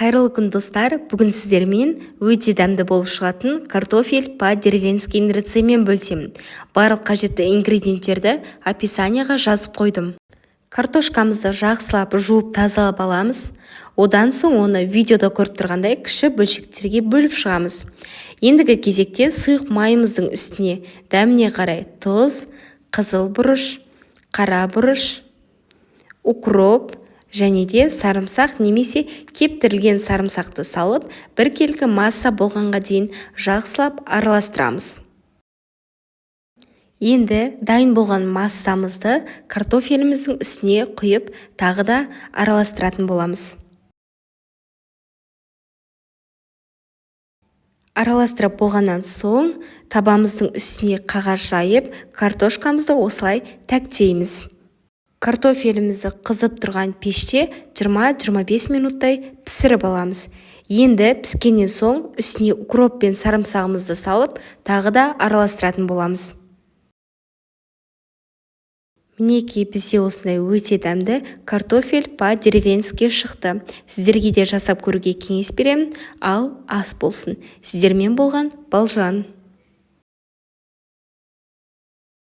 Қайырлы күн, достар! Бүгін сіздермен өте дәмді болып шығатын картофель по-деревенски рецептімен бөлісемін. Барлық қажетті ингредиенттерді описанияға жазып қойдым. Картошкамызды жақсылап жуып, тазалап аламыз. Одан соң оны видеода көріп тұрғандай кіші бөлшектерге бөліп шығамыз. Ендігі кезекте сұйық майымыздың үстіне дәміне қарай тұз, қызыл бұрыш, қара бұрыш, укроп және де сарымсақ немесе кептірілген сарымсақты салып, біркелкі масса болғанға дейін жақсылап араластырамыз. Енді дайын болған массамызды картофеліміздің үстіне құйып, тағы да араластыратын боламыз. Араластырып болғаннан соң табамыздың үстіне қағаз жайып, картошкамызды осылай тәктейміз. Картофелімізді қызып тұрған пеште 20-25 минуттай пісіріп аламыз. Енді піскеннен соң үстіне укроп пен сарымсағымызды салып, тағы да араластыратын боламыз. Мінекей, бізде осындай өте дәмді картофель по-деревенски шықты. Сіздерге де жасап көруге кеңес беремін. Ал ас болсын. Сіздермен болған Балжан.